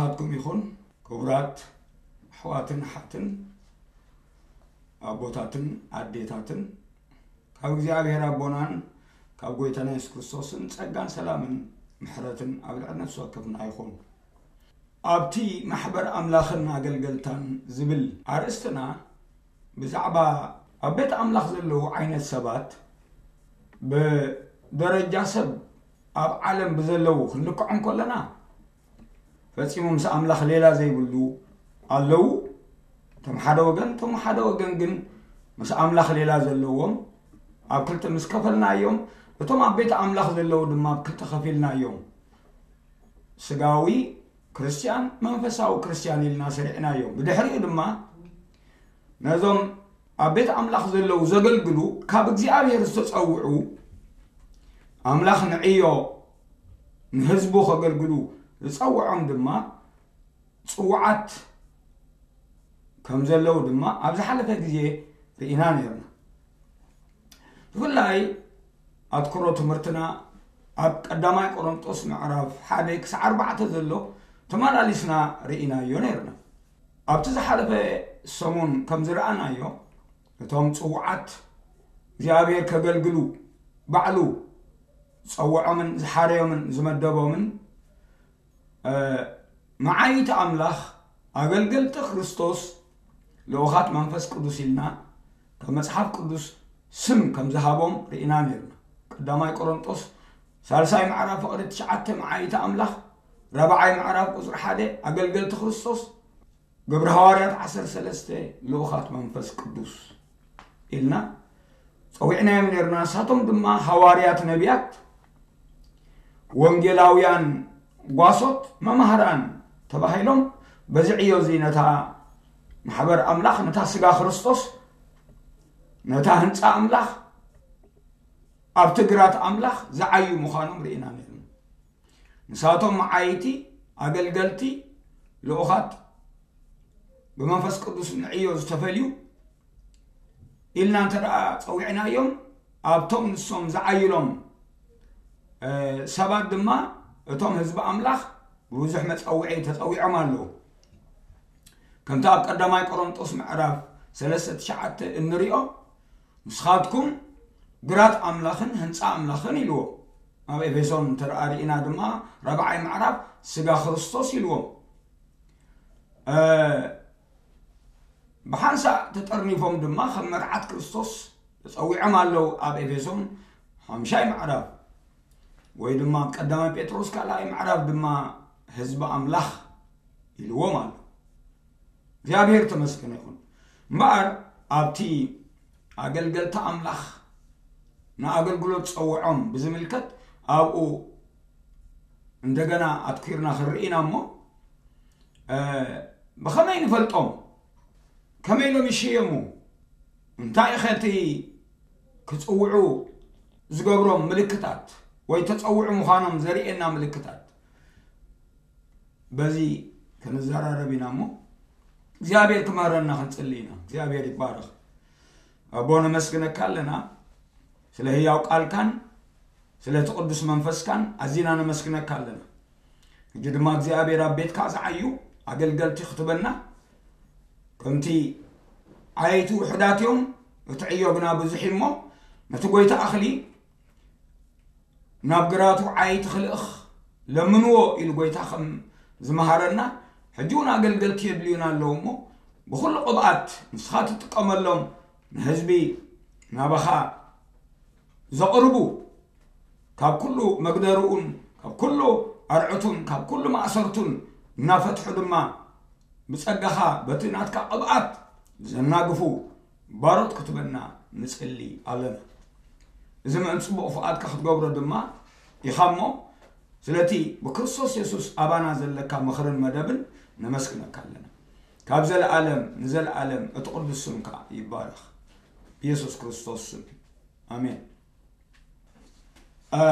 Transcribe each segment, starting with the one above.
ናትኩም ይኹን። ክቡራት ኣሕዋትን ኣሓትን፣ ኣቦታትን ኣዴታትን፣ ካብ እግዚኣብሔር ኣቦናን ካብ ጎይታና የሱስ ክርስቶስን ጸጋን ሰላምን ምሕረትን ኣብ ልዕሊ ነፍሲ ወከፍና ይኹን። ኣብቲ ማሕበር ኣምላኽን ኣገልገልታን ዝብል ኣርእስትና፣ ብዛዕባ ኣብ ቤት ኣምላኽ ዘለዉ ዓይነት ሰባት ብደረጃ ሰብ ኣብ ዓለም ብዘለዉ ክንልክዖም ከለና፣ ፈጺሙ ምስ ኣምላኽ ሌላ ዘይብሉ ኣለዉ። እቶም ሓደ ወገን፣ እቶም ሓደ ወገን ግን ምስ ኣምላኽ ሌላ ዘለዎም ኣብ ክልተ ምስ ከፈልናዮም፣ እቶም ኣብ ቤት ኣምላኽ ዘለዉ ድማ ኣብ ክልተ ከፊልናዮም። ስጋዊ ክርስትያን፣ መንፈሳዊ ክርስትያን ኢልና ሰሪዕናዮም። ብድሕሪኡ ድማ ነዞም ኣብ ቤት ኣምላኽ ዘለዉ ዘገልግሉ፣ ካብ እግዚኣብሔር ዝተጸውዑ፣ ኣምላኽ ንዕዮ ንህዝቡ ከገልግሉ ዝጸውዖም ድማ ጽውዓት ከም ዘለዉ ድማ ኣብ ዝሓለፈ ግዜ ርኢና ነይርና። ብፍላይ ኣትኩሮ ትምህርትና ኣብ ቀዳማይ ቆሮንጦስ ምዕራፍ ሓደ ክሳዕ ኣርባዕተ ዘሎ ተመላሊስና ርኢናዮ ነይርና። ኣብቲ ዝሓለፈ ሰሙን ከም ዝረኣናዮ፣ እቶም ጽውዓት እግዚኣብሔር ከገልግሉ ባዕሉ ዝጸውዖምን ዝሓረዮምን ዝመደቦምን፣ እ፣ መዓይይቲ ኣምላኽ፣ ኣገልገልቲ ክርስቶስ፣ ልኡኻት መንፈስ ቅዱስ ኢልና ካብ መጽሓፍ ቅዱስ ስም ከም ዝሃቦም ርኢና ነይርና። ቀዳማይ ቆሮንጦስ ሳልሳይ ምዕራፍ ፍቕሪ ትሽዓተ መዓይይቲ ኣምላኽ፣ ራብዓይ ምዕራፍ ቁጽሪ ሓደ ኣገልገልቲ ክርስቶስ፣ ግብሪ ሃዋርያት ዓሰርተ ሰለስተ ልኡኻት መንፈስ ቅዱስ ኢልና ጸዊዕናዮም ነይርና። ንሳቶም ድማ ሃዋርያት፣ ነቢያት፣ ወንጌላውያን፣ ጓሶት፣ መማህራን ተባሂሎም በዚ ዕዮ እዚ ነታ ማሕበር ኣምላኽ፣ ነታ ስጋ ክርስቶስ፣ ነታ ህንጻ ኣምላኽ፣ ኣብቲ ግራት ኣምላኽ ዝዓዩ ምዃኖም ርኢና ነይርና። ንሳቶም መዓይቲ፣ ኣገልገልቲ፣ ልኡኻት፣ ብመንፈስ ቅዱስ ንዕዮ ዝተፈልዩ ኢልና እንተ ደኣ ጸዊዕናዮም፣ ኣብቶም ንሶም ዝዓይሎም፣ እ፣ ሰባት ድማ እቶም ህዝቢ ኣምላኽ ብብዙሕ መጸውዒ ተጸዊዖም ኣለዉ። ከምቲ ኣብ ቀዳማይ ቆሮንጦስ ምዕራፍ ሰለስተ ትሽዓተ እንሪኦ፣ "ንስኻትኩም ግራት ኣምላኽን ህንጻ ኣምላኽን" ኢልዎ። ኣብ ኤፌሶን እንተ ደኣ ርኢና ድማ ራብዓይ ምዕራፍ ስጋ ክርስቶስ ኢልዎም። እ፣ ብሓንሳእ ተጠርኒፎም ድማ ከም መርዓት ክርስቶስ ተጸዊዖም ኣለዉ። ኣብ ኤፌሶን ሓምሻይ ምዕራፍ ወይ ድማ ኣብ ቀዳማይ ጴጥሮስ ካልኣይ ምዕራፍ ድማ ህዝቢ ኣምላኽ ኢልዎም ኣሎ። እግዚኣብሔር ተመስገነ ይኹን። እምበኣር ኣብቲ ኣገልገልቲ ኣምላኽ ንኣገልግሎት ጸውዖም ብዝምልከት ኣብኡ እንደገና ኣትኲርና ክንርኢ ኢና እሞ፣ እ፣ ብኸመይ ንፈልጦም? ከመይ ኢሎም ይሽየሙ? እንታይ ኢኸ እቲ ክጽውዑ ዝገብሮም ምልክታት ወይ ተጸውዑ ምዃኖም ዘርእየና ምልክታት? በዚ ክንዘራረብ ኢና እሞ እግዚኣብሔር ክመህረና ክንጽሊ ኢና። እግዚኣብሔር ይባረኽ። ኣቦ ነመስግነካ ኣለና ስለ ህያው ቃልካን ስለ እቲ ቅዱስ መንፈስካን ኣዚና ነመስግነካ ኣለና። ሕጂ ድማ እግዚኣብሔር ኣብ ቤትካ ዝዓዩ ኣገልገልቲ ክትበና ከምቲ ዓየይቲ ውሑዳት እዮም፣ እቲ ዕዮ ግና ብዙሕ እዩ እሞ ነቲ ጎይታ ኣኽሊ ናብ ግራቱ ዓይቲ ክልእኽ ለምንዎ ኢሉ ጎይታ ከም ዝመሃረና፣ ሕጂ እውን ኣገልገልቲ የድልዩና ኣለዉ እሞ ብኹሉ ቅብኣት ንስኻ ትጥቀመሎም ንህዝቢ ናባኻ ዘቕርቡ ካብ ኩሉ መግደርኡን ካብ ኩሉ ኣርዕቱን ካብ ኩሉ ማእሰርቱን እናፈትሑ ድማ ብጸጋኻ በቲ ናትካ ቅብኣት ዘናግፉ ባሮት ክትበና ንጽሊ ኣለና። እዚ ምእን ጽቡቕ ፍቓድካ ክትገብሮ ድማ ኢኻ እሞ ስለቲ ብክርስቶስ የሱስ ኣባና ዘለካ ምኽርን መደብን ነመስግነካ ኣለና። ካብ ዘለኣለም ንዘለኣለም እቲ ቅዱስ ስምካ ይባረኽ። ብየሱስ ክርስቶስ ስም ኣሜን። እ፣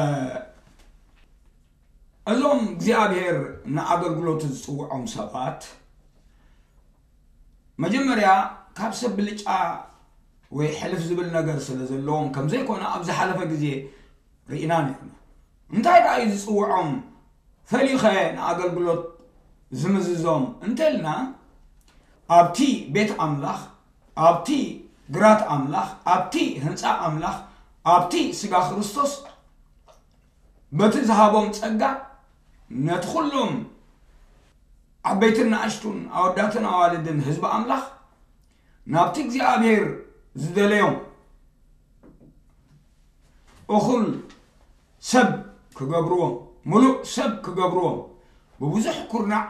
እዞም እግዚኣብሔር ንኣገልግሎት ዝጽውዖም ሰባት መጀመርያ ካብ ሰብ ብልጫ ወይ ሕልፍ ዝብል ነገር ስለ ዘለዎም ከም ዘይኮነ ኣብ ዝሓለፈ ግዜ ርኢና ነርና። እንታይ ደኣ እዩ ዝጽውዖም? ፈሊኸ ንኣገልግሎት ዝምዝዞም እንተልና ኣብቲ ቤት ኣምላኽ፣ ኣብቲ ግራት ኣምላኽ፣ ኣብቲ ህንፃ ኣምላኽ፣ ኣብቲ ስጋ ክርስቶስ በቲ ዝሃቦም ጸጋ ነቲ ኩሎም ዓበይትን ንኣሽቱን ኣወዳትን ኣዋልድን ህዝቢ ኣምላኽ ናብቲ እግዚኣብሔር ዝደለዮም እኹል ሰብ ክገብርዎም፣ ምሉእ ሰብ ክገብርዎም፣ ብብዙሕ ኩርናዕ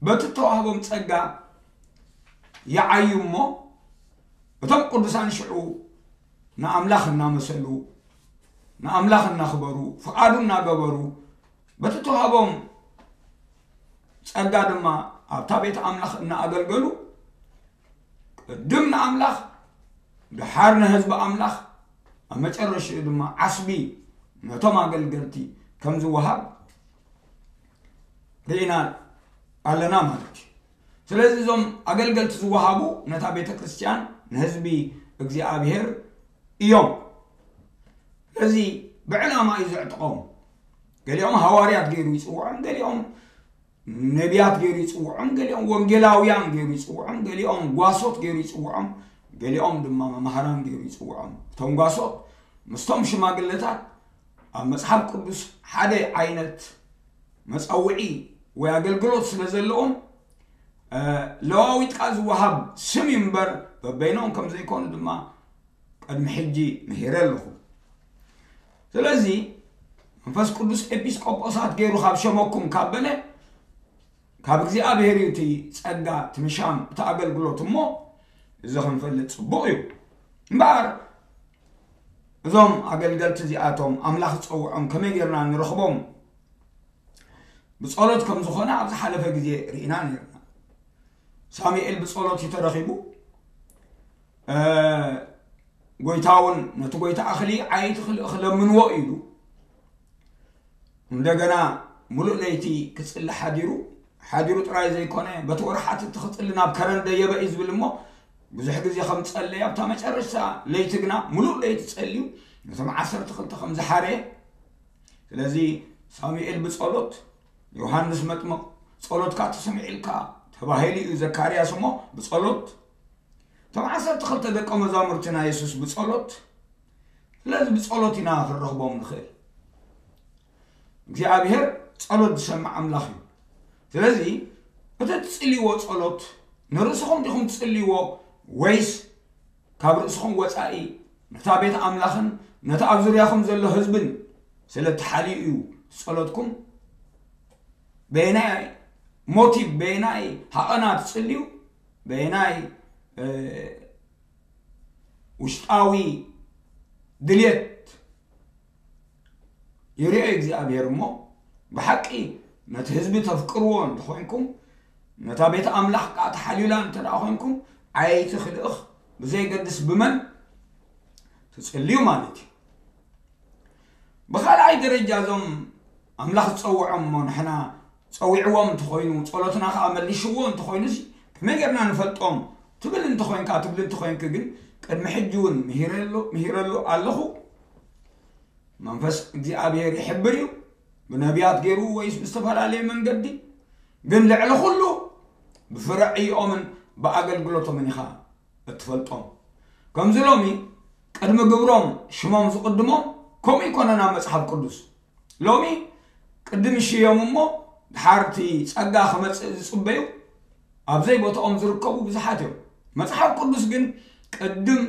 በቲ እተዋህቦም ጸጋ ይዓዩ እሞ፣ እቶም ቅዱሳን ሽዑ ንኣምላኽ እናመሰሉ፣ ንኣምላኽ እናኽበሩ፣ ፍቓዱ እናገበሩ፣ በቲ እተዋህቦም ጸጋ ድማ ኣብታ ቤት ኣምላኽ እናኣገልገሉ፣ ቅድም ንኣምላኽ፣ ደሓር ንህዝቢ ኣምላኽ፣ ኣብ መጨረሽኡ ድማ ዓስቢ ነቶም ኣገልገልቲ ከም ዝወሃብ ርኢና ኣለና ማለት እዩ። ስለዚ እዞም ኣገልገልቲ ዝወሃቡ ነታ ቤተ ክርስቲያን ንህዝቢ እግዚኣብሔር እዮም። ስለዚ ብዕላማ እዩ ዘዕጥቖም። ገሊኦም ሃዋርያት ገይሩ ይጽውዖም፣ ገሊኦም ነቢያት ገይሩ ይጽውዖም፣ ገሊኦም ወንጌላውያን ገይሩ ይጽውዖም፣ ገሊኦም ጓሶት ገይሩ ይጽውዖም፣ ገሊኦም ድማ መማህራን ገይሩ ይጽውዖም። እቶም ጓሶት ምስቶም ሽማግለታት ኣብ መጽሓፍ ቅዱስ ሓደ ዓይነት መጸውዒ ወይ ኣገልግሎት ስለ ዘለዎም፣ እ፣ ለዋዊጥካ ዝወሃብ ስም እዩ እምበር በበይኖም ከም ዘይኮኑ ድማ ቅድሚ ሕጂ ምሂረ ኣለኹ። ስለዚ መንፈስ ቅዱስ ኤጲስቆጶሳት ገይሩ ካብ ሸመኩም ካብ በለ፣ ካብ እግዚኣብሔር እዩ እቲ ጸጋ፣ እቲ ምሻም፣ እቲ ኣገልግሎት እሞ፣ እዚ ክንፈልጥ ጽቡቕ እዩ። እምበኣር እዞም ኣገልገልቲ እዚኣቶም ኣምላኽ ዝጸውዖም ከመይ ጌርና ንረኽቦም? ብጸሎት ከም ዝኾነ ኣብ ዝሓለፈ ግዜ ርኢና ነይርና። ሳሙኤል ብጸሎት እዩ ተረኺቡ። እ፣ ጎይታ እውን ነቲ ጎይታ እኽሊ ዓየይቲ ክልእኽ ለምንዎ ኢሉ። እንደገና ሙሉእ ለይቲ ክጽሊ ሓዲሩ፣ ሓዲሩ ጥራይ ዘይኮነ፣ በቲ ወርሓት እቲ ክጽሊ ናብ ከረን ደየበ እዩ ዝብል እሞ፣ ብዙሕ ግዜ ከም ጸለየ፣ ኣብታ መጨረሽታ ለይቲ ግና ሙሉእ ለይቲ ጸልዩ፣ ነቶም ዓሰርተ ክልተ ከም ዝሓረየ። ስለዚ ሳሙኤል ብጸሎት፣ ዮሃንስ መጥምቕ፣ "ጸሎትካ ተሰሚዑልካ" ተባሂሉ እዩ ዘካርያስ እሞ፣ ብጸሎት፣ እቶም ዓሰርተ ክልተ ደቀ መዛሙርቲ ናይ የሱስ ብጸሎት። ስለዚ ብጸሎት ኢና ክንረኽቦም ንኽእል። እግዚኣብሔር ጸሎት ዝሰምዕ ኣምላኽ እዩ። ስለዚ እቲ ትጽልይዎ ጸሎት ንርእስኹም ዲኹም ትጽልይዎ ወይስ ካብ ርእስኹም ወጻኢ ነታ ቤት ኣምላኽን ነቲ ኣብ ዙርያኹም ዘሎ ህዝብን ስለ እትሓልዩ እዩ ጸሎትኩም? በየናይ ሞቲቭ፣ በየናይ ሃቐና ትጽልዩ? በየናይ፣ እ፣ ውሽጣዊ ድልየት ይርኦ እግዚኣብሔር እሞ፣ ብሓቂ ነቲ ህዝቢ ተፍቅርዎ እንተኾይንኩም፣ ነታ ቤት ኣምላኽ ከኣ ተሓልዩላ እንተ ደኣ ኾይንኩም፣ ዓየይቲ ክልእኽ ብዘየገድስ ብመን ትጽልዩ ማለት እዩ። ብኻልኣይ ደረጃ እዞም ኣምላኽ ዝጸውዖም እሞ ንሕና ጸዊዕዎም እንተኾይኑ፣ ጸሎትና ከኣ መሊሽዎ እንተኾይኑሲ፣ ከመይ ጌርና ንፈልጦም ትብል እንተኾይንካ፣ ትብል እንተኾይንኪ ግን፣ ቅድሚ ሕጂ እውን ምሂረሉ፣ ምሂረሉ ኣለኹ። መንፈስ እግዚኣብሔር ይሕብር እዩ፣ ብነቢያት ገይሩ ወይስ ብዝተፈላለየ መንገዲ፣ ግን ልዕሊ ኩሉ ብፍረ ዕዮኦምን ብኣገልግሎቶምን ኢኻ እትፈልጦም። ከምዚ ሎሚ ቅድሚ ግብሮም ሽሞም ዝቕድሞም፣ ከምኡ ይኮነን ኣብ መጽሓፍ ቅዱስ። ሎሚ ቅድም ይሽየሙ እሞ፣ ድሓር እቲ ጸጋ ክመጽእ ዝጽበዩ ኣብ ዘይቦታኦም ዝርከቡ ብዙሓት እዮም። መጽሓፍ ቅዱስ ግን ቅድም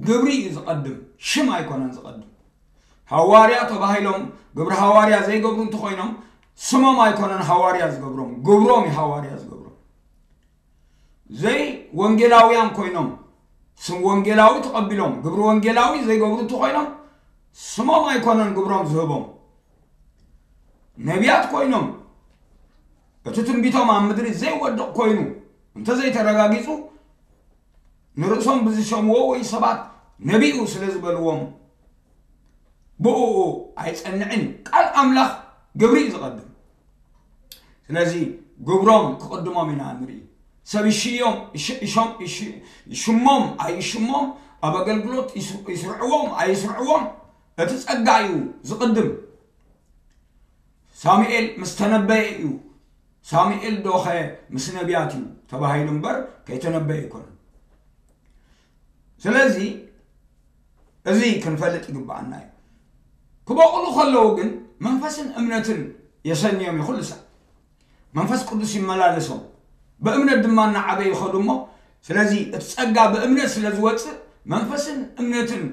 ግብሪ እዩ ዝቐድም፣ ሽም ኣይኮነን ዝቐድም። ሃዋርያ ተባሂሎም ግብሪ ሃዋርያ ዘይገብሩ እንተኾይኖም፣ ስሞም ኣይኮነን ሃዋርያ ዝገብሮም፣ ግብሮም እዩ ሃዋርያ ዝገብሮም። ዘይወንጌላውያን ኮይኖም፣ ስም ወንጌላዊ ተቐቢሎም ግብሪ ወንጌላዊ ዘይገብሩ እንተኾይኖም፣ ስሞም ኣይኮነን ግብሮም ዝህቦም። ነቢያት ኮይኖም፣ እቲ ትንቢቶም ኣብ ምድሪ ዘይወድቕ ኮይኑ እንተዘይተረጋጊጹ፣ ንርእሶም ብዝሸምዎ ወይ ሰባት ነቢኡ ስለ ዝበልዎም፣ ብእኡ ኣይጸንዕን እዩ። ቃል ኣምላኽ ግብሪ እዩ ዝቐድም። ስለዚ ግብሮም ክቕድሞም ኢና ንርኢ። ሰብ ይሽዮም፣ ይሽ-፣ ይሾም፣ ይሽ-፣ ይሽሞም ኣይሽሞም፣ ኣብ ኣገልግሎት ይስ-፣ ይስርዕዎም ኣይስርዕዎም፣ እቲ ጸጋ እዩ ዝቕድም። ሳሙኤል ምስ ተነበየ እዩ ሳሙኤል ዶኸ ምስ ነቢያት እዩ ተባሂሉ እምበር ከይተነበየ ኣይኮነን። ስለዚ እዚ ክንፈልጥ ይግብኣና እዩ። ክበቑሉ ከለዉ ግን መንፈስን እምነትን የሰንዮም እዩ ኩሉ ሰብ። መንፈስ ቅዱስ ይመላለሶም፣ ብእምነት ድማ እናዓበዩ ይኸዱ እሞ፣ ስለዚ እቲ ጸጋ ብእምነት ስለ ዝወጽእ መንፈስን እምነትን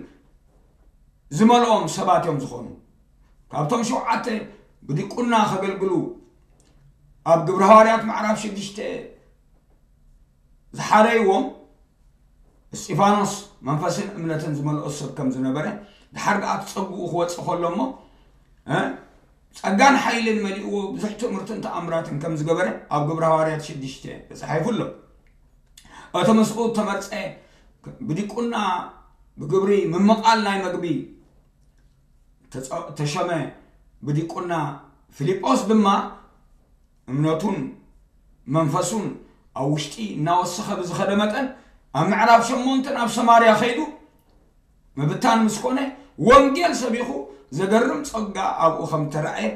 ዝመልኦም ሰባት እዮም ዝኾኑ። ካብቶም ሸውዓተ ብዲቁና ከገልግሉ ኣብ ግብረ ሃዋርያት ምዕራፍ ሽዱሽተ ዝሓረይዎም፣ እስጢፋኖስ መንፈስን እምነትን ዝመልኦ ሰብ ከም ዝነበረ፣ ድሓር ደኣ እቲ ጸግኡ ክወጽእ ከሎ እሞ፣ እ፣ ጸጋን ሓይልን መሊእዎ ብዙሕ ትምህርትን ተኣምራትን ከም ዝገበረ ኣብ ግብረ ሃዋርያት ሽዱሽተ ተጻሒፉ ኣሎ። እቲ ምስኡ ተመርጸ ብዲቁና ብግብሪ ምምቓል ናይ መግቢ ተጸ-፣ ተሸመ ብዲቁና ፊልጶስ ድማ እምነቱን መንፈሱን ኣብ ውሽጢ እናወሰኸ ብዝኸደ መጠን ኣብ ምዕራብ ሸሞንተ ናብ ሰማርያ ከይዱ ምብታን ምስ ኮነ ወንጌል ሰቢኹ ዘገርም ጸጋ ኣብኡ ከም ተራእየ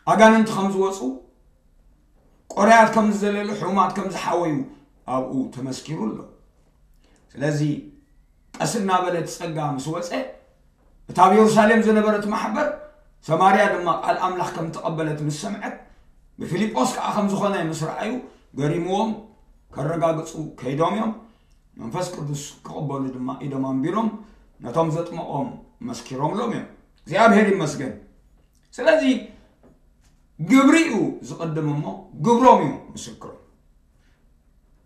ኣጋንንቲ ከም ዝወጹ ቆርያት ከም ዝዘለሉ ሕሙማት ከም ዝሓወዩ ኣብኡ ተመስኪሩ ኣሎ። ስለዚ ቀስ እናበለ እቲ ጸጋ ምስ ወጸ እታ ኣብ የሩሳሌም ዝነበረት ማሕበር ሰማርያ ድማ ቃል ኣምላኽ ከም ተቐበለት ምስ ሰምዐት ብፊልጶስ ከዓ ከም ዝኾነ ምስ ረኣዩ ገሪምዎም ከረጋግጹ ከይዶም እዮም። መንፈስ ቅዱስ ክቕበሉ ድማ ኢዶም ኣንቢሮም ነቶም ዘጥመቖም መስኪሮምሎም እዮም። እግዚኣብሔር ይመስገን። ስለዚ ግብሪ እዩ ዝቕድም እሞ ግብሮም እዩ ምስክሮም።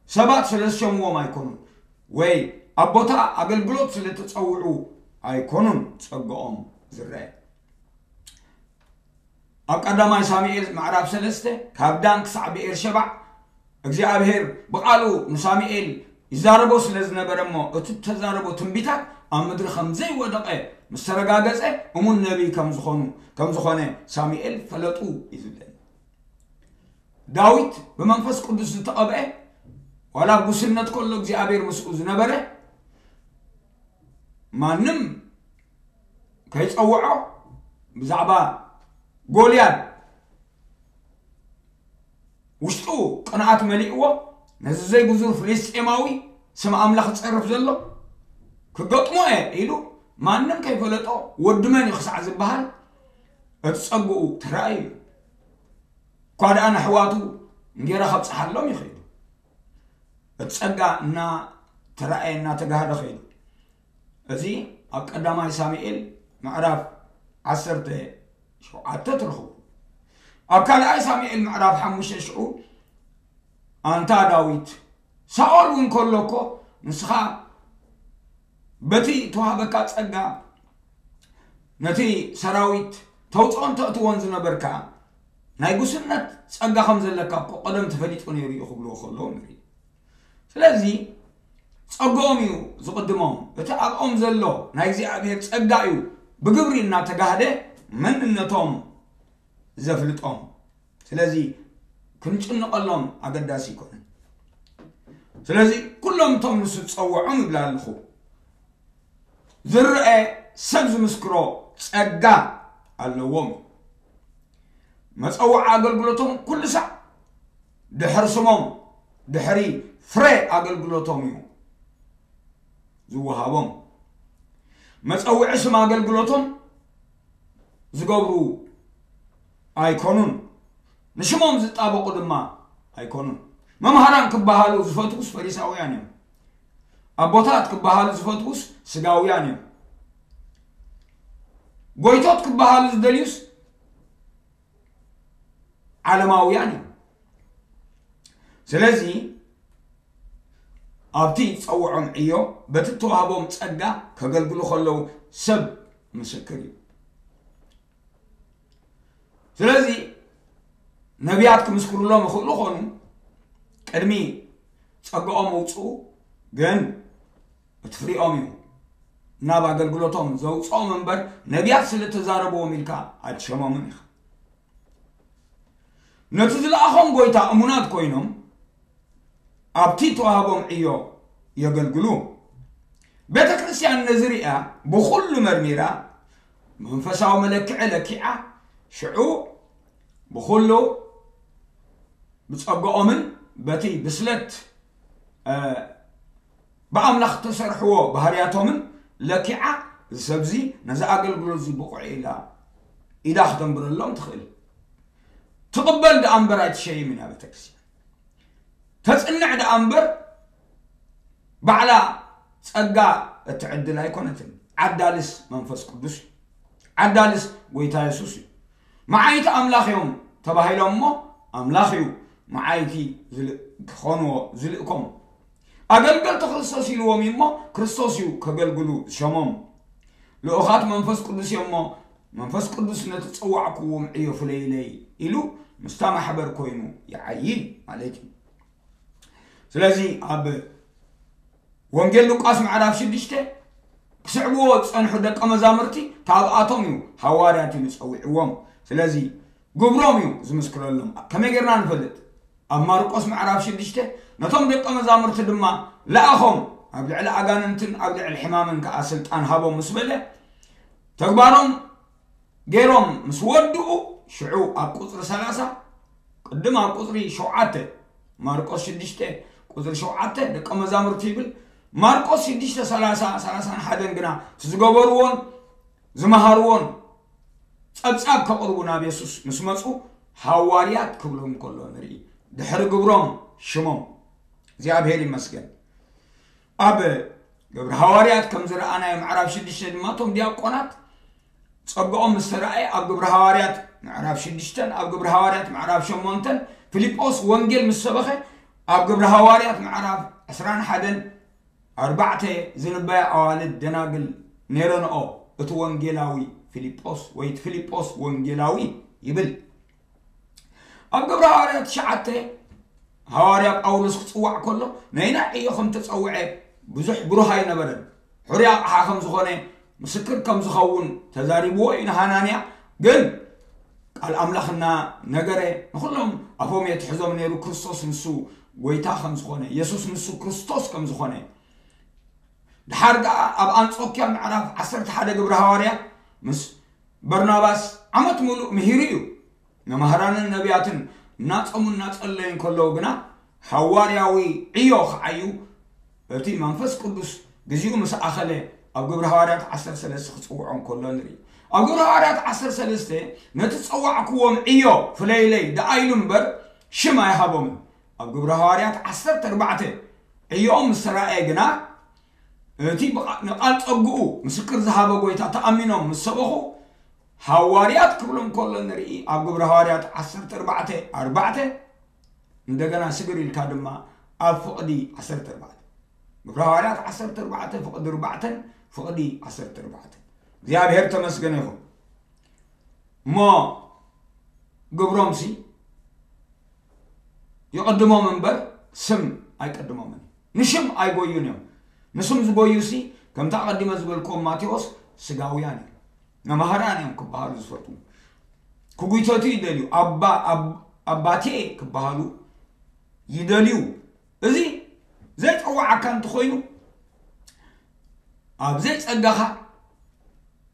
ሰባት ስለ ዝሸምዎም ኣይኮኑን ወይ ኣብ ቦታ ኣገልግሎት ስለ ተጸውዑ ኣይኮኑን ጸግኦም ዝረአ። ኣብ ቀዳማይ ሳሙኤል ምዕራፍ ሰለስተ ካብ ዳን ክሳዕ ብኤርሸባዕ እግዚኣብሔር ብቓሉ ንሳሙኤል ይዛረቦ ስለ ዝነበረ እሞ እቲ እተዛረቦ ትንቢታት ኣብ ምድሪ ከም ዘይወደቐ ምስ ተረጋገጸ እሙን ነቢይ ከም ዝኾኑ ከም ዝኾነ ሳሙኤል ፈለጡ እዩ ዝብለኒ። ዳዊት ብመንፈስ ቅዱስ ዝተቐብአ ዋላ ኣብ ጉስነት ከሎ እግዚኣብሔር ምስኡ ዝነበረ ማንም ከይጸውዖ ብዛዕባ ጎልያድ ውሽጡ ቅንኣት መሊእዎ ነዚ ዘይጉዙር ፍልስጤማዊ ስም ኣምላኽ ዝጸርፍ ዘሎ ክገጥሞ እየ ኢሉ ማንም ከይፈለጦ ወዲ መን እዩ ክሳዕ ዝበሃል እቲ ጸግኡ ተራእዩ እዩ። እኳ ደኣ ንኣሕዋቱ እንጌራ ከብጽሓሎም ይኽእሉ እቲ ጸጋ እናተራእየ እናተጋህደ ኸይዱ። እዚ ኣብ ቀዳማይ ሳሙኤል ምዕራፍ ዓሰርተ ሸውዓተ ትረኽቡ። ኣብ ካልኣይ ሳሙኤል ምዕራፍ ሓሙሽተ ሽዑ ኣንታ ዳዊት ሳኦል እውን ከሎ እኮ ንስኻ በቲ ተዋህበካ ጸጋ ነቲ ሰራዊት ተውፅኦን ተእትዎን ዝነበርካ ናይ ጉስነት ጸጋ ከም ዘለካ እኮ ቀደም ተፈሊጡ ነይሩ እዩ ክብልዎ ከለዉ ንርኢ። ስለዚ ጸግኦም እዩ ዝቕድሞም። እቲ ኣብኦም ዘሎ ናይ እግዚኣብሔር ጸጋ እዩ ብግብሪ እናተጋህደ መንነቶም ዘፍልጦም። ስለዚ ክንጭንቐሎም ኣገዳሲ ኣይኮነን። ስለዚ ኩሎም እቶም ንሱ ዝጸውዖም ይብላ ኣለኹ ዝረአ ሰብ ዝምስክሮ ጸጋ ኣለዎም። መጸውዒ ኣገልግሎቶም ኩሉ ሳዕ ድሕሪ ስሞም ድሕሪ ፍረ ኣገልግሎቶም እዩ ዝወሃቦም። መጸውዒ ስም ኣገልግሎቶም ዝገብሩ ኣይኮኑን፣ ንሽሞም ዝጣበቑ ድማ ኣይኮኑን። መምሃራን ክበሃሉ ዝፈትዉስ ፈሪሳውያን እዮም። ኣቦታት ክበሃሉ ዝፈትዉስ ስጋውያን እዮም። ጎይቶት ክበሃሉ ዝደልዩስ ዓለማውያን እዮም። ስለዚ ኣብቲ ዝጸውዖም ዕዮ በቲ እተዋህቦም ጸጋ ከገልግሉ ከለዉ ሰብ ምስክር እዩ። ስለዚ ነቢያት ክምስክሩሎም ይኽእሉ ኾኑ ቅድሚ ጸጋኦም ምውፅኡ ግን እቲ ፍሪኦም እዩ ናብ ኣገልግሎቶም ዘውፅኦም እምበር ነቢያት ስለ ተዛረብዎም ኢልካ ኣይትሸሞምን ኢኻ። ነቲ ዝለኣኾም ጎይታ እሙናት ኮይኖም ኣብቲ ተዋህቦም ዕዮ የገልግሉ። ቤተ ክርስቲያን ነዚ ሪኣ ብኹሉ መርሚራ መንፈሳዊ መለክዒ ለኪዓ ሽዑ ብኹሉ ብጸጋኦምን በቲ ብስለት ብኣምላኽ እተሰርሕዎ ባህርያቶምን ለኪዓ፣ እዚ ሰብዚ ነዚ ኣገልግሎት እዚ ብቑዕ ኢላ ኢዳ ክተንብረሎም ትኽእል። ትቕበል ደኣ እምበር ኣይትሸይምን እያ ቤተክርስትያን። ተጽንዕ ደኣ እምበር ባዕላ ጸጋ እትዕድል ኣይኮነትን። ዓዳልስ መንፈስ ቅዱስ እዩ። ዓዳልስ ጎይታ የሱስ እዩ። መዓይቲ ኣምላኽ እዮም ተባሂሎም እሞ ኣምላኽ እዩ መዓይቲ ዝልእ- ክኾንዎ ዝልእኮም። ኣገልገልቲ ክርስቶስ ኢልዎም እዩ እሞ ክርስቶስ እዩ ከገልግሉ ዝሸሞም። ልኡኻት መንፈስ ቅዱስ እዮም እሞ መንፈስ ቅዱስ ነቲ ጸዋዕኩዎም ዕዮ ፍለይለይ ኢሉ ምስታ ማሕበር ኮይኑ ይዓዪ ማለት እዩ። ስለዚ ኣብ ወንጌል ሉቃስ ምዕራፍ ሽዱሽተ ክስዕብዎ ዝጸንሑ ደቀ መዛሙርቲ ካብኣቶም እዩ ሃዋርያት ኢሉ ጸዊዕዎም። ስለዚ ግብሮም እዩ ዝምስክረሎም። ከመይ ጌርና ንፈልጥ? ኣብ ማርቆስ ምዕራፍ ሽዱሽተ ነቶም ደቀ መዛሙርቲ ድማ ለኣኾም፣ ኣብ ልዕሊ ኣጋንንትን ኣብ ልዕሊ ሕማምን ከኣ ስልጣን ሃቦም ምስ በለ ተግባሮም ገይሮም ምስ ወድኡ ሽዑ ኣብ ቁጽሪ ሰላሳ ቅድም ኣብ ቁጽሪ ሸውዓተ ማርቆስ ሽዱሽተ ቁጽሪ ሸውዓተ ደቀ መዛሙርቲ ይብል። ማርቆስ ሽዱሽተ ሰላሳ ሰላሳን ሓደን ግና እቲ ዝገበርዎን ዝመሃርዎን ጸብጻብ ከቕርቡ ናብ የሱስ ምስ መጹ ሃዋርያት ክብሎም ከሎ ንርኢ። ድሕሪ ግብሮም ሽሞም እግዚኣብሔር ይመስገን። ኣብ ግብሪ ሃዋርያት ከም ዝረኣናዮ ምዕራፍ ሽዱሽተ ድማ እቶም ዲያቆናት ጸግኦም ምስ ተረኣየ ኣብ ግብሪ ሃዋርያት ምዕራፍ ሽዱሽተን ኣብ ግብሪ ሃዋርያት ምዕራፍ ሸሞንተን ፊልጶስ ወንጌል ምስ ሰበኸ ኣብ ግብሪ ሃዋርያት ምዕራፍ ዕስራን ሓደን ኣርባዕተ ዝንበያ ኣዋልድ ደናግል ነይረንኦ እቲ ወንጌላዊ ፊልጶስ ወይ እቲ ፊልጶስ ወንጌላዊ ይብል። ኣብ ግብረ ሃዋርያት ትሽዓተ ሃዋርያ ጳውሎስ ክጽዋዕ ከሎ ነይና ዕዮ ከም ተጸውዐ ብዙሕ ብሩህ ኣይነበረን። ሕሩይ ኣቕሓ ከም ዝኾነ ምስክር ከም ዝኸውን ተዛሪብዎ እዩ ንሃናንያ። ግን ቃል ኣምላኽ እና ነገረ ንኹሎም ኣፎም የትሕዞም ነይሩ ክርስቶስ ንሱ ጎይታ ከም ዝኾነ የሱስ ንሱ ክርስቶስ ከም ዝኾነ ድሓር ደኣ ኣብ ኣንጾክያ ምዕራፍ ዓሰርተ ሓደ ግብረ ሃዋርያ ምስ በርናባስ ዓመት ሙሉእ ምሂሩ እዩ። መማህራንን ነቢያትን እናጸሙ እናጸለዩ እንከለዉ ግና ሃዋርያዊ ዕዮ ክዓዩ እቲ መንፈስ ቅዱስ ግዜኡ ምስ ኣኸለ ኣብ ግብረ ሃዋርያት ዓሰርተ ሰለስተ ክጽውዖ እንከሎ ንርኢ። ኣብ ግብረ ሃዋርያት ዓሰርተ ሰለስተ ነቲ ጸዋዕክዎም ዕዮ ፍለይለይ ደኣ ኢሉ እምበር ሽም ኣይሃቦምን። ኣብ ግብረ ሃዋርያት ዓሰርተ ኣርባዕተ ዕዮኦም ምስ ተራእየ ግና እቲ ብቓ- ንቓል ጸግኡ ምስክር ዝሃበ ጎይታ ተኣሚኖም ምስ ሰበኹ ሃዋርያት ክብሎም ከሎ ንርኢ ኣብ ግብረ ሃዋርያት ዓሰርተ ኣርባዕተ ኣርባዕተ እንደገና ስግር ኢልካ ድማ ኣብ ፍቕዲ ዓሰርተ ኣርባዕተ ግብረ ሃዋርያት ዓሰርተ ኣርባዕተ ፍቕዲ ኣርባዕተን ፍቕዲ ዓሰርተ ኣርባዕተ እግዚኣብሔር ተመስገነ ይኹን። እሞ ግብሮምሲ ይቕድሞም እምበር ስም ኣይቅድሞምን። ንሽም ኣይጎዩን እዮም። ንስም ዝጎዩሲ ከምቲ ኣቐዲመ ዝበልክዎም ማቴዎስ ስጋውያን እዮም። መማህራን እዮም ክበሃሉ ዝፈትዉ። ክጉይተቱ ይደልዩ። ኣባ- ኣብ- ኣባቴ ክበሃሉ ይደልዩ። እዚ ዘይጸዋዓካ እንተኾይኑ ኣብ ዘይጸጋኻ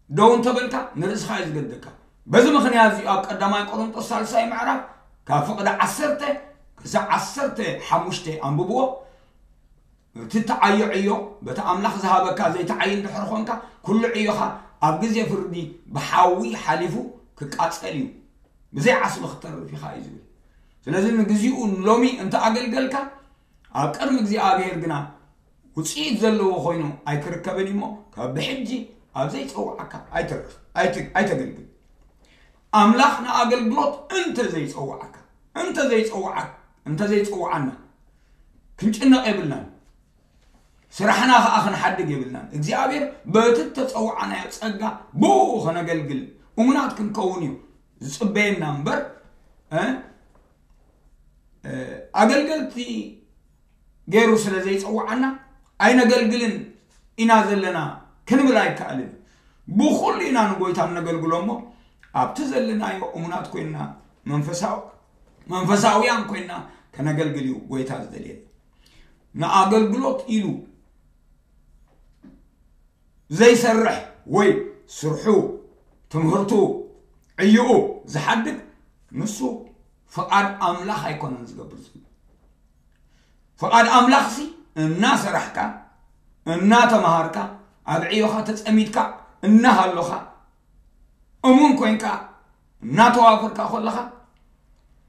ደው እንተበልካ ንርእስኻ እዩ ዝገደካ። በዚ ምኽንያት እዚኡ ኣብ ቀዳማይ ቆሮንጦስ ሳልሳይ ምዕራፍ ካብ ፍቕዲ ዓሰርተ ክሳብ ዓሰርተ ሓሙሽተ ኣንብብዎ። እቲ ተዓዮ ዕዮ በቲ ኣምላኽ ዝሃበካ ዘይተዓይ እንድሕር ኾንካ ኩሉ ዕዮኻ ኣብ ግዜ ፍርዲ ብሓዊ ሓሊፉ ክቃጸል እዩ። ብዘይ ዓስቢ ክትተርፍ ኢኻ እዩ ዝብል። ስለዚ ንግዚኡ ሎሚ እንተ ኣገልገልካ ኣብ ቅድሚ እግዚኣብሔር ግና ውፅኢት ዘለዎ ኮይኑ ኣይክርከብን እሞ ካብ ብሕጂ ኣብ ዘይፀውዓካ ኣይተርፍ ኣይት- ኣይተገልግል። ኣምላኽ ንኣገልግሎት እንተ ዘይፀውዓካ እንተ ዘይፀውዓካ እንተ ዘይፀውዓና ክንጭነቕ የብልናን። ስራሕና ከዓ ክንሓድግ የብልናን። እግዚኣብሔር በቲ እተፀውዓናዮ ፀጋ ብኡ ከነገልግል እሙናት ክንከውን እዩ ዝፅበየና እምበር እ ኣገልገልቲ ገይሩ ስለ ዘይፀውዓና ኣይነገልግልን ኢና ዘለና ክንብል ኣይከኣልን። ብኩሉ ኢና ንጎይታ እነገልግሎ እሞ ኣብቲ ዘለናዮ እሙናት ኮይንና መንፈሳዊ መንፈሳውያን ኮይንና ከነገልግል እዩ ጎይታ ዝደልየና። ንኣገልግሎት ኢሉ ዘይሰርሕ ወይ ስርሑ ትምህርቱ ዕይኡ ዝሓድግ ንሱ ፍቓድ ኣምላኽ ኣይኮነን ዝገብር ዘሎ። ፍቓድ ኣምላኽሲ እናሰራሕካ፣ እናተምሃርካ፣ ኣብ ዕዮኻ ተጸሚድካ እናሃሎኻ፣ እሙን ኮይንካ እናተዋፈርካ ከለኻ፣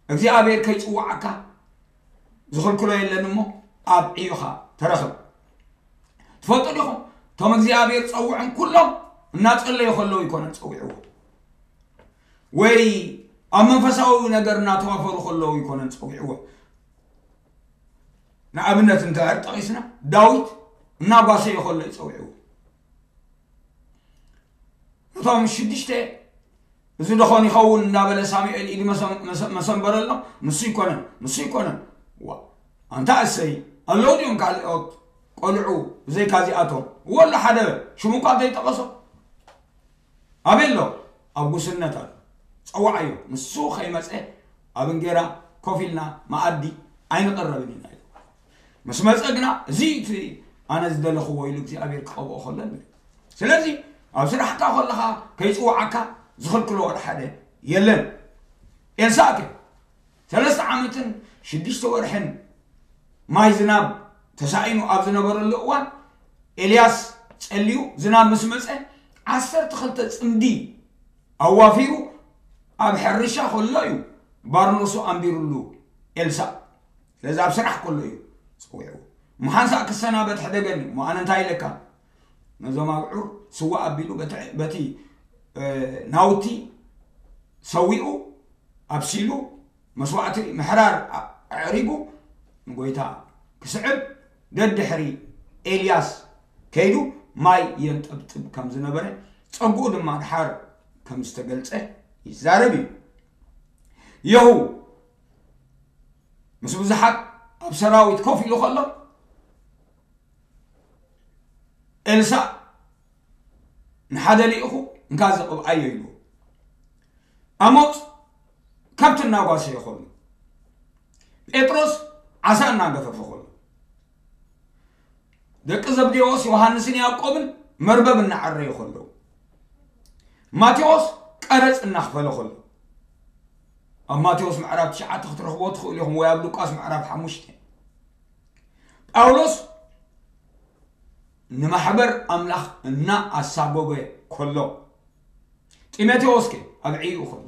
እግዚኣብሔር ከይጽውዓካ ዝኽልክሎ የለን እሞ ኣብ ዕዮኻ ተረኽብ። ትፈልጡ ዲኹም? እቶም እግዚኣብሔር ጸውዖም ኩሎም እናጸለዩ ከለዉ ይኮነን ጸዊዕዎ፣ ወይ ኣብ መንፈሳዊ ነገር እናተዋፈሩ ከለዉ ይኮነን ጸዊዕዎ። ንኣብነት እንተ ጠቒስና፣ ዳዊት እናጓሰየ ከሎ እዩ ጸዊዕዎ። ነቶም ሽዱሽተ፣ እዚ ደኾን ይኸውን እንዳበለ ሳሙኤል ኢዱ መሰም- መሰ- መሰንበረሎም። ንሱ ይኮነን፣ ንሱ ይኮነን። ዋ፣ ኣንታ እሰይ፣ ኣለዉ ድዮም ካልኦት ቆልዑ ብዘይካ እዚኣቶም? ወላ ሓደ ሽሙ እኳ ዘይጠቐሶ። ኣበይ ኣሎ? ኣብ ጉስነት ኣሎ። ጸዋዓዮ። ንሱ ከይመጸ ኣብ እንጌራ ኮፍ ኢልና መኣዲ ኣይንቐረብን ኢና ኢሉ። ምስ መጸ ግና፣ እዚ እቲ ኣነ ዝደለኽዎ ኢሉ እግዚኣብሔር ክቐብኦ ከሎ ንርኢ። ስለዚ ኣብ ስራሕካ ከለኻ ከይጽውዓካ ዝኽልክሎ ወላ ሓደ የለን። ኤልሳዕ ከ ሰለስተ ዓመትን ሽዱሽተ ወርሕን ማይ ዝናብ ተሳኢኑ ኣብ ዝነበረሉ እዋን፣ ኤልያስ ጸልዩ ዝናብ ምስ መጸ፣ ዓሰርተ ክልተ ጽምዲ ኣዋፊሩ ኣብ ሕርሻ ከሎ እዩ ባርኖሱ ኣንቢሩሉ ኤልሳዕ። ስለዚ ኣብ ስራሕ ከሎ እዩ ጸዊዕዎ። እሞ ሓንሳእ ክሰናበት ሕደገኒ እሞ ኣነ እንታይ ኢለካ? ነዞም ኣብዑር ስዋ ኣቢሉ በቲ በቲ፣ እ፣ ናውቲ ሰዊኡ ኣብሲሉ መስዋዕቲ ምሕራር ኣ- ኣዕሪጉ ንጎይታ ክስዕብ ደድሕሪ ኤልያስ ከይዱ ማይ የንጠብጥብ ከም ዝነበረ ጸጉኡ ድማ ድሓር ከም ዝተገልጸ ይዛረብ እዩ። የሁ ምስ ብዙሓት ኣብ ሰራዊት ኮፍ ኢሉ ከሎ ኤልሳዕ ንሓደ ልኢኹ እንካ ዝቕብኣዮ ኢሉ ኣሞጽ ከብቲ እናጓሰየ ከሎ ጴጥሮስ ዓሳ እናገፈፈ ከሎ ደቂ ዘብዴዎስ ዮሃንስን ያዕቆብን መርበብ እናዓረዩ ከለዉ ማቴዎስ ቀረጽ እናኽፈለ ከሎ ኣብ ማቴዎስ ምዕራፍ ትሽዓተ ክትረኽቦ ትኽእሉ ኢኹም ወይ ኣብ ሉቃስ ምዕራፍ ሓሙሽተ ጳውሎስ ንማሕበር ኣምላኽ እናኣሳጎገ ከሎ ጢሞቴዎስ ከ ኣብ ዕይኡ ከሎ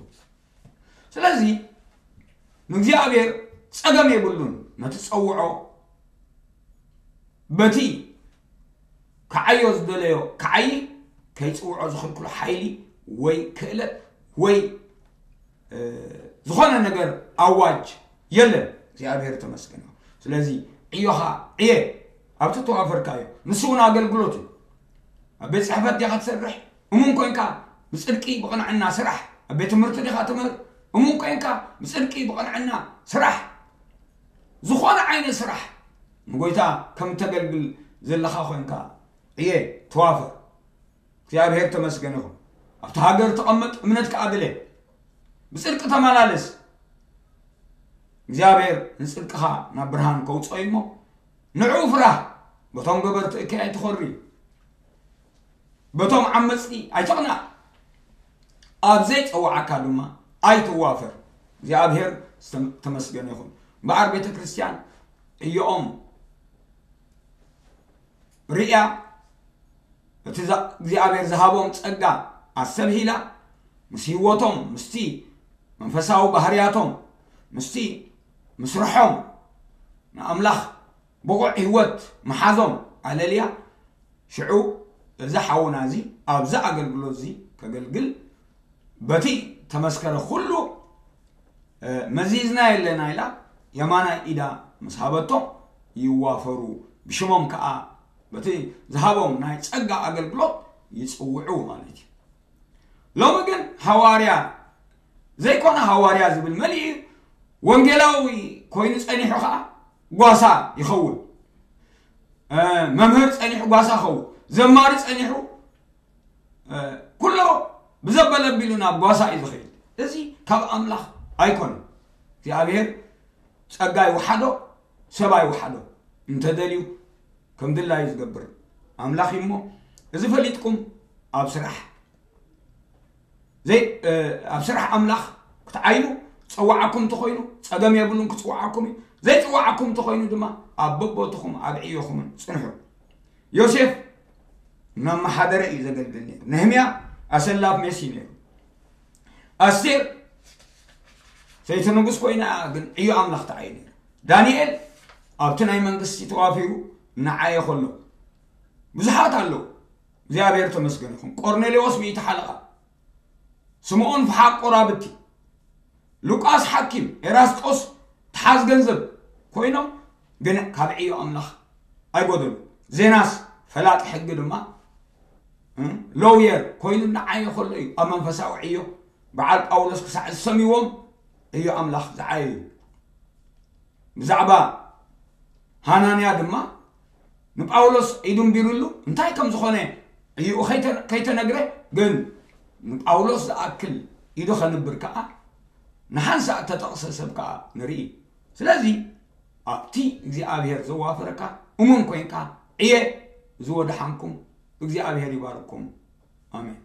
ስለዚ ንእግዚኣብሔር ጸገም የብሉን ነቲ ጸውዖ በቲ ክዓዮ ዝደለዮ ክዓይ ከይጽውዖ ዝኽልክሎ ሓይሊ ወይ ክእለት ወይ ዝኾነ ነገር ኣዋጅ የለን እግዚኣብሔር ተመስገን ስለዚ ዕዮኻ ዕየ ኣብቲ ተዋፈርካዮ ንሱ እውን ኣገልግሎት እዩ ኣብ ቤት ፅሕፈት ዲኻ ትሰርሕ እሙን ኮንካ ብፅድቂ ብቕንዕና ስራሕ ኣብ ቤት ትምህርቲ ዲኻ ትምህር እሙን ኮንካ ብፅድቂ ብቕንዕና ስራሕ ዝኾነ ዓይነት ስራሕ ንጎይታ ከም ተገልግል ዘለኻ ኮንካ ዕየ ተዋፈር እግዚኣብሔር ተመስገን ይኹን ኣብቲ ሃገር ተቐመጥ እምነት ከዓ ድለ ብፅድቂ ተመላለስ እግዚኣብሔር ንፅድቅኻ ናብ ብርሃን ከውፅኦ እሞ ንዕኡ ፍራህ በቶም ገበርቲ እከይ ኣይትኾሪ በቶም ዓመፅቲ ኣይትቕናእ ኣብ ዘይፀዋዓካ ድማ ኣይትዋፈር እግዚኣብሔር ተመስገን ይኹን እምበኣር ቤተ ክርስቲያን ዕዮኦም ርእያ እቲ እግዚኣብሔር ዝሃቦም ጸጋ ኣሰብሂላ ምስ ህይወቶም ምስቲ መንፈሳዊ ባህርያቶም ምስቲ ምስርሖም ንኣምላኽ ብቑዕ ህይወት መሓዞም ኣለልያ ሽዑ እዚ ሓውና እዚ ኣብዚ ኣገልግሎት እዚ ከገልግል በቲ ተመስከረ ኩሉ መዚዝና የለና ኢላ የማናይ ኢዳ ምስ ሃበቶም ይዋፈሩ ብሽሞም ከዓ በቲ ዝሃቦም ናይ ጸጋ ኣገልግሎት ይጽውዑ ማለት እዩ ሎሚ ግን ሃዋርያ ዘይኮነ ሃዋርያ ዝብል መሊኡ ወንጌላዊ ኮይኑ ጸኒሑ ከዓ ጓሳ ይኸውን መምህር ጸኒሑ ጓሳ ኸውን ዘማሪ ጸኒሑ ኩሎ ብዘበለ ኣቢሉ ናብ ጓሳ እዩ ዝኸይድ እዚ ካብ ኣምላኽ ኣይኮነን እግዚኣብሔር ጸጋ ይውሓዶ ሰብ ኣይውሓዶ እንተደልዩ ከም ድላዩ ዝገብር ኣምላኽ እዩ እሞ እዚ ፈሊጥኩም ኣብ ስራሕ ዘይ ኣብ ስራሕ ኣምላኽ ክትዓይኑ ዝጸዋዓኩም እንተኾይኑ፣ ጸገም የብሉን፣ ክጽዋዓኩም እዩ። ዘይጽዋዓኩም እንተኾይኑ ድማ ኣብ በቦትኹም ኣብ ዕዮኹምን ጽንሑ። ዮሴፍ እናመሓደረ እዩ ዘገልግል ነይሩ። ነህምያ ኣሰላፍ ሜሲ ነይሩ። ኣስቴር ሰይቲ ንጉስ ኮይና ግን ዕዮ ኣምላኽ ተዓዩ ነይሩ። ዳንኤል ኣብቲ ናይ መንግስቲ ተዋፊሩ እናዓየ ከሎ ብዙሓት ኣለዉ። እግዚኣብሔር ተመስገን ይኹን። ቆርኔሌዎስ ሚእቲ ሓለቓ፣ ስምዖን ፍሓቅ ቆራብቲ፣ ሉቃስ ሓኪም፣ ኤራስጦስ ተሓዝ ገንዘብ ኮይኖም ግን ካብ ዕዮ ኣምላኽ ኣይጎደሉ። ዜናስ ፈላጥ ሕጊ ድማ ሎውየር ኮይኑ እናዓየ ከሎ እዩ ኣብ መንፈሳዊ ዕዮ በዓል ጳውሎስ ክሳዕ ዝሰምይዎም ዕዮ ኣምላኽ ዝዓየ እዩ። ብዛዕባ ሃናንያ ድማ ንጳውሎስ ኢዱ እምቢሩሉ እንታይ ከም ዝኾነ እዩ ከይተ- ከይተነግረ ግን ንጳውሎስ ዝኣክል ኢዱ ከንብር ከዓ ንሓንሳእ እተጠቕሰ ሰብ ከዓ ንርኢ። ስለዚ ኣብቲ እግዚኣብሔር ዘዋፈረካ እሙን ኮይንካ ዕየ። ዝወደሓንኩም እግዚኣብሔር ይባርኩም። ኣሜን።